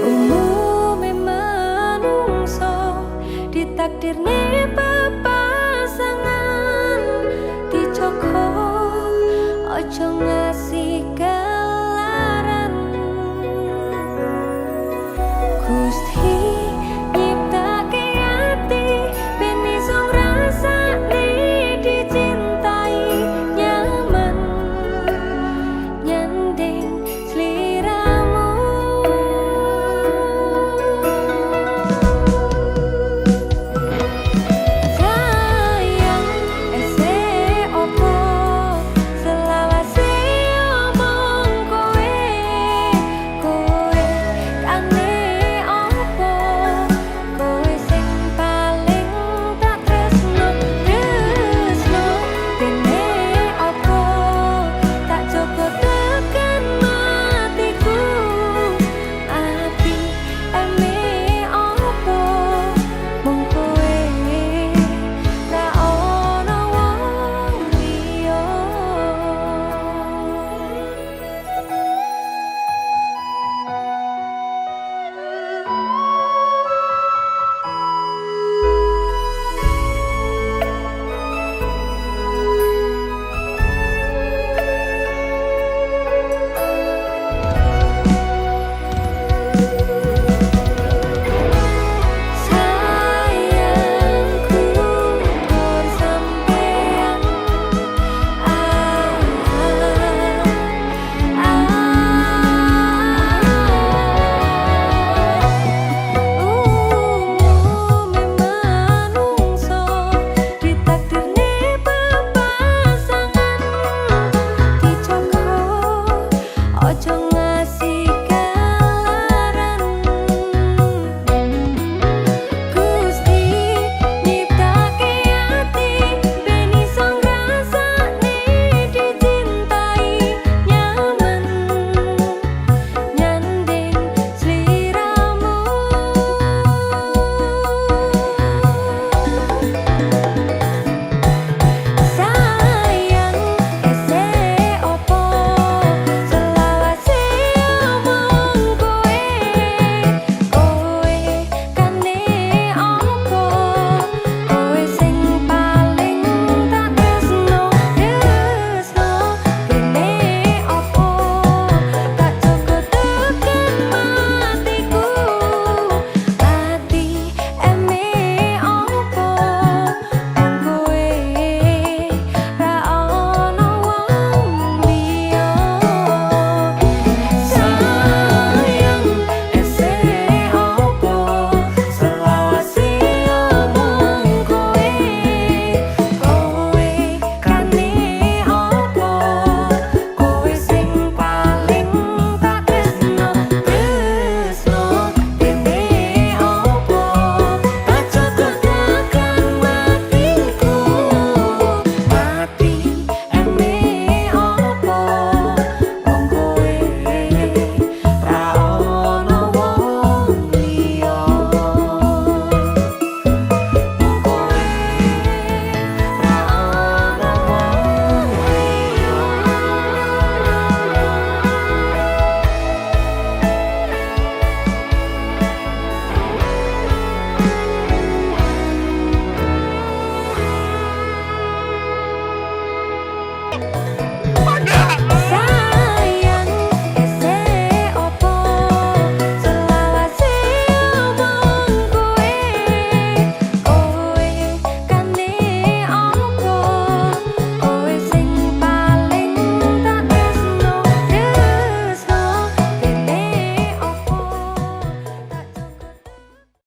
Umume manungsa ditakdirne pepasangan, dijogo aja ngasih kelaran. Gusti nyiptake ati ben iso ngrasakne dicintai, nyaman nyanding sliramu. Sayang ese opo, selawase omong kowe. Kowe kane opo, kowe sing paling tak tresno. Tresno dene opo, tak jogo tekan matiku. Ati eme opo, mung kowe, ra ono wong liya. Sayangku tur sampean, ah, ah. Umume manungsa ditakdirne pepasangan, dijogo aja ngasih kelaran. Gusti nyiptake ati ben iso ngrasakne dicintai, nyaman nyanding sliramu. Sayang ese opo, selawase omong kowe. Kowe kane opo, kowe sing paling tak tresno. Tresno dene opo, tak jogo tekan matiku. Ati eme opo, mung kowe, ra ono wong liya. Sayang ese opo, selawase omong kowe. Kowe kane opo, kowe sing paling tak tresno. Tresno dene opo, tak jogo tekan matiku. Mati eme opo, mung kowe, ra ono wong liya. Mung kowe, ra ono wong liya.